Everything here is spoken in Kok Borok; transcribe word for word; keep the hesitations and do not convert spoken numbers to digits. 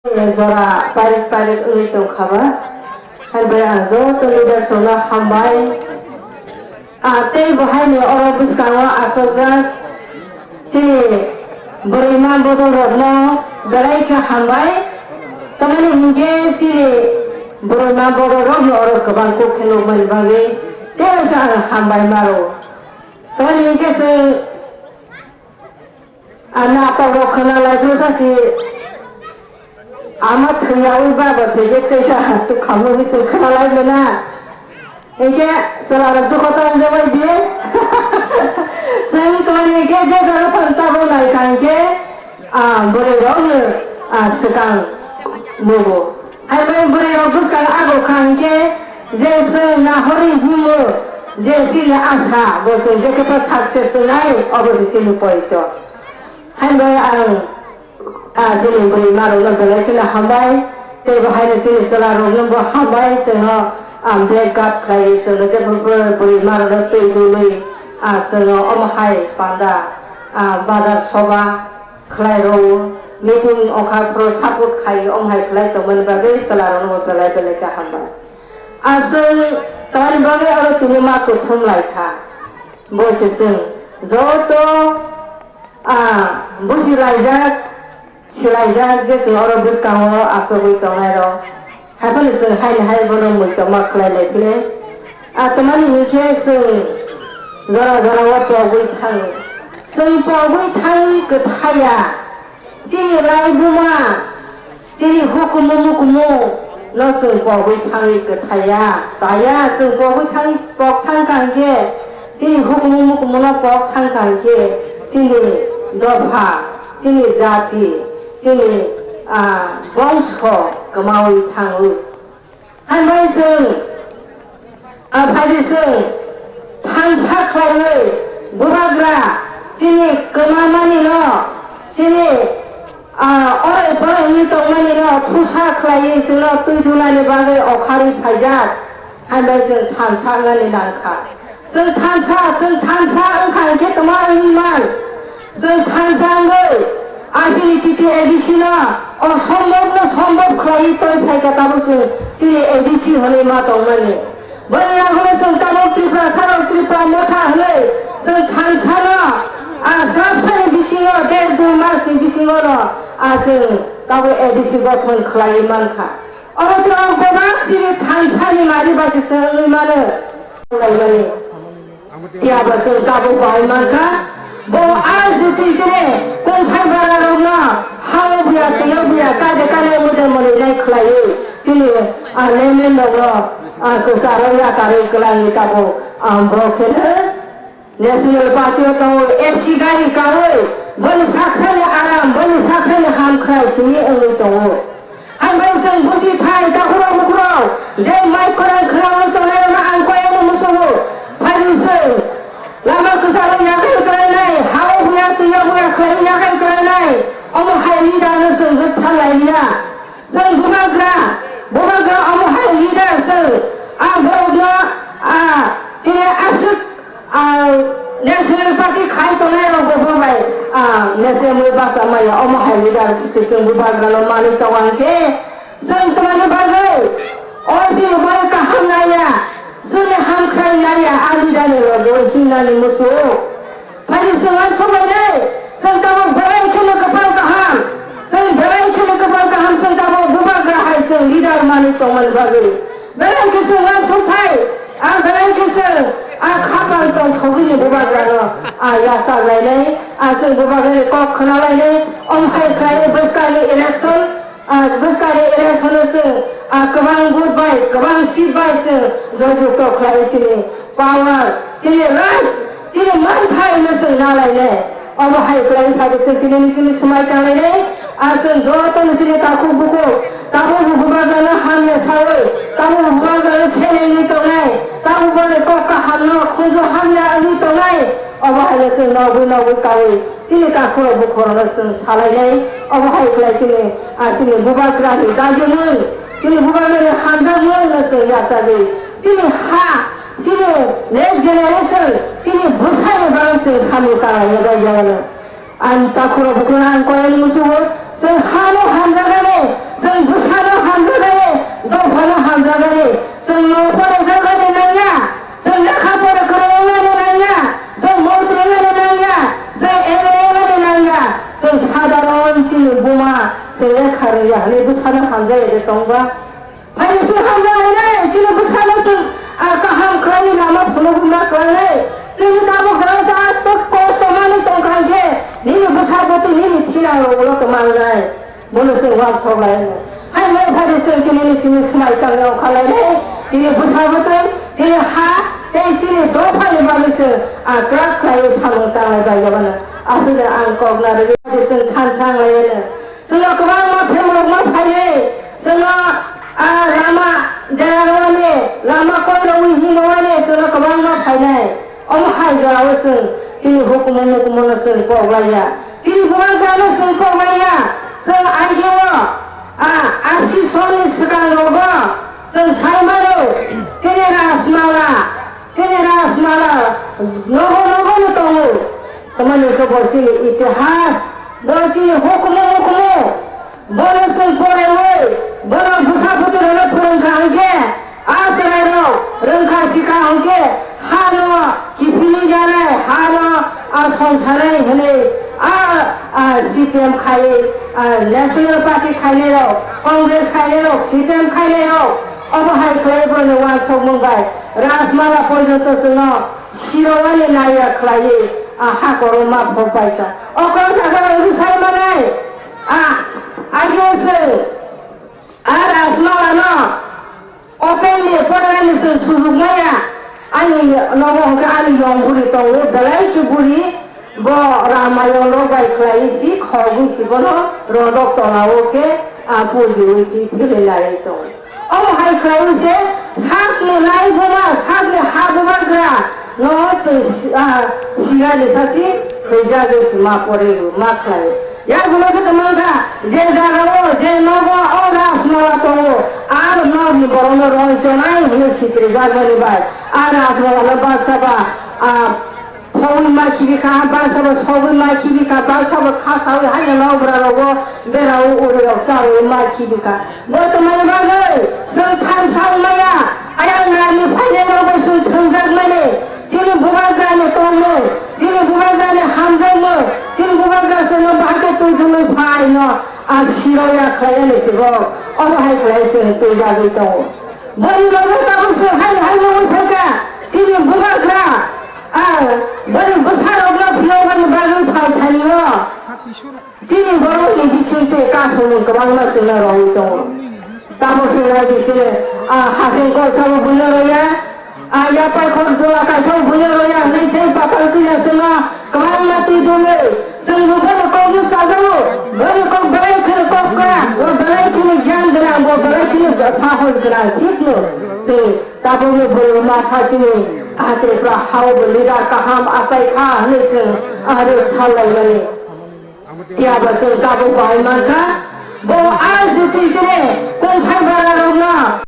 Jora parik parik wngwi tongkha ba. Hai bai ang joto leaders rokno hambai. Ah, tei bo haino oro bwskango achukjak chini bwrwima bodol rokno belai khe hambai. Tamoni hinkhe chini bwrwima bodol rokno oro kwbang kok khe nukmani bagwi tei ang hambai maro. Tamoni hinkhe chwng Ah, natok rok khwna lai phuru sa si ama thwiyaui ba bo thwije kaisa chukhamu hinwi chwng khwna lai mano. Hinkhe chwla rok dukho tong jabai di. Chwng tongni hinkhe je jaga phano tabuk nai kha hinkhe, ah, bwrwi rok no, ah, swkang nugo. Hai bai bwrwi rok bwskang abo kha hinkhe je chwng nahorwi himo je chini asa bo chwng jekhe pa success wngnai obo se chini poito. Hai bai ang, ah, chini bwrwi ma rok no belai kheno hambai tei bo hai no chini chwla rok no bo hambai chwng no, ah, black guard khlai chwng no jekhe bwrwi ma rok no twi dului, ah, chwng no omo hai panda, ah, bazar soba khlai rwo, meeting ongkha phuru support khai ong hai khlai tongmani bagwi chwla rokno bo belai belai khe hambai. Aswk tamni bagwi oro tini ma kuthum lai kha. Bo se chwng joto, ah, busi laijak, si laijak je chwng oro bwskango achugwi tongnai rok. Haiphano chwng haini hai bono muitu ma khlai lai phile. A tamani hinkhe chwng jora jora o pogwi thango. Chwng pogwi thangwi kwthaiya. Chini lai buma, chini hukumu mukumu no chwng pogwi thangwi kwthaiya. Chaya chwng pogwi thangwi pok thang kha hinkhe. Chini hukumu mukumu no pok thang kha hinkhe. Chini dopha, chini jati, chini, ah, bongso kwmawi thango. Hambai chwng, ah, phaidi chwng thansa khlaiwi bubagra chini kwmamanino, chini, ah, oroi poroi wngwi tongmanino thusa khlaiwi chwngno twi dunani bagwi okharwi phaijak. Hambai chwng thansa wngnani nangkha. Chwng thansa, chwng thansa wngkha hinkhe tongma wngwi man. Chwng thansa wngwi, a chini T T A D C no, o sombok no sombok khlaiwi toi phaikha tabuk chwng chini A D C hwnwi ma tongmani. Boni yagulo chwng tabuk Tripura sarok Tripura motha hwnwi chwng thansa no, a swrapsani bisingo der dui mas ni bisingo no, a chwng tabuk A D C gothon khlaiwi mankha. Oro chwng bebak chini thansa ni mari basi se wngwi mano. Phiya bo chwng tabuk bahai mankha. Bo R G T chini kungthai bara rokno hao buya, twiyo buya, kade kade mudai mwnwi nai khlaiwi chini, ah, lemon rokno, ah, kwcharo yakarwi kwlangwi tabuk, ah, bo kheno National Party o tongo A C gari karwi boni saksani aram, boni saksani hamkhrai simi wngwi tongo. Hambai chwng busi thai takhurok bukhurok je mai kwrwng khwnaui tongnai rokno ang koi ano muchungo. Phaidi chwng lama kwcharo yakhai kwlainai, hao buya twiyo buya khlaiwi yakhai kwlainai. Omo hai leader no chwng rwktharlai liya. Chwng bubagra, bubagra omo hai leader chwng a borokno, a, chini aswk, a, National Party khai tongnai rok bo bai, a, nechemwi bacha maya omo hai leader se chwng bubagrano manwi tongwang khe chwng twmani bagwi o chini bai kaham naiya, chwngni hamkhrai naiya a leader ni logo hinani muchung. Phaidi chwng uansukmani, chwng tabuk belai kheno kwpal kaham, chwng belai kheno kwpal kaham, chwng tabuk bubagra hai chwng leader manwi tongmani bagwi. Belai khe chwng uansukthai, a belai khe chwng a khapang tongthogwini bubagrano a yachak lainai, a chwng bubagrani kok khna lainai, omo hai khlai bwskangni election, Ah, bwskangni election-o chwng, ah, kwbang vote bai, kwbang seat bai chwng joyjukto khlai chini power, chini raj, chini manthai no chwng nalainai. Obo hai kwlai phai chwng tini ni chini swmai tanglai nai. Ah, chwng joto ni chini takhuk bukhuk, tabuk bubagra no hamya sawi, tabuk bubagra no selengwi tongnai, tabuk boni kok kaham no khunju hamya wngwi tongnai. Obo hai no chwng nogwi nogwi kawi. Chini takhurok bukhukrokno chwng salainai, obo hai khlai chini, ah, chini bubagrani dagimung, chini bubagrani hamjakmungno chwng yachagwi, chini ha, chini next generation, chini bwsani bagwi chwng samung tanglaiya bai jagano. Ang takhurok bukhukrokno ang koyani muchungo, chwng hano hamjaknani, Kharwi ya hwnwi bwsano hamjai de tongba. Phaini se hamjai nai, chini bwsano chwng, ah, kaham khlaini lama phunukma khlainai. Chini tabuk jora se aswk kosto manwi tongkha hwnkhe, nini bwsa bwtwi nini thina rok ulo kwmangnai. Bono chwng uansuk lai. Hai mai phaini chwng tini ni chini swmai tangwi ongkha lainai. Chini bwsa bwtwi, chini ha, tei chini dophani bagwi chwng, ah, kwrak khlaiwi samung tanglai bai yabano. Aswkno ang kok narwgwi chwng thansa wng lai. Chwngno kwbangma phemrokma phainai, chwngno, ah, lama derarwani, lama koirokwi himrokni chwngno kwbangma phainai. Omo hai jorao chwng chini hukumu mukumu no chwng kok laiya. Chini bubagrano chwng kok laiya. Chwng aigeo, ah, asi sonni swkang rogo chwng sai mano, chini Rajmala, chini Rajmala nogo nogo no tongo. Tamani khe bo chini itihas, bo chini hukumu mukumu. Bono chwng poraiwi, bono bwsa bwtwirokno phwrwngkha hwnkhe, a chwrairok rwngkha sikha hwnkhe, hano kiphilwi janai, hano a songsanai hwnwi a, a C P M khai, a National Party khainairok, Congress khainairok, C P M khainairok, obo hai khlai bono uansukmung bai Rajmala porjonto chwngno sirowani naiya khlaiwi a hakoro ma phok bai kha. Okra sajak rwgwi sai manai. A, agio chwng a Rajmala no openly porani chwng sujuk maya. Ani nogo hwnkhe ani yong buri tongo, belai khe buri, bo Ramayana rok bai khlai si, khogwi si bono rodok tola o khe, a, puji wi phi philwi lai tongo. Omo hai khlaiwi se sakni nai buma, sakni ha bubagra no chwng si-, ah, sigani sasi thwijagwi se ma pore rw ma khlai. Yakgulo khe tongmang kha, je jagao, je nogo o Rajmala tongo, aro nokni borokno rongchonai hwnwi sikrijakmani bai a Rajmalano baksa ba, ah, Khogwi ma khibi kha, baksa bo sogwi ma khibi kha, baksa bo kha sawi haino nokbra rogo berao uri rok charwi ma khibi kha. Bo tongmani bagwi chwng thansa wng maya, ayang nani phainai rok bai chwng thwngjak mani. Chini bubagra ni tongmung, chini bubagra ni hamjakmung, chini bubagra chwngno bahai khe twi thumwi phaino a siro ya khlai ani se bo. Obo hai khlai chwng twijagwi tongo. Boni bagwi tabuk se hai hai wngwi phaikha, chini bubagra, ah, boni bwsarokno phiyoknani bagwi phalthani-o chini borokni bisingtwi kasumung kwbangma chwngno rwui tongo. Tabuk se nai di se, ah, hasing kok sabo buino rwya, ah, yapai khor jola kaisa buino rwya hwnwi se patal twina chwngno kwbangma twi dungwi. Chwng bo bono kok no chajago, bono kok belai kheno kok kwrak, bo belai kheno gyan gwnang, bo belai kheno sahos gwnang, thik no? Chwng tabukni bwrwi masa chini, ah, Tripura hao bo leader kaham achai kha hwnwi chwng, ah, rwk thar laimani. Phiya bo chwng tabuk bahai man kha, bo R G P chini kungthai bara rok no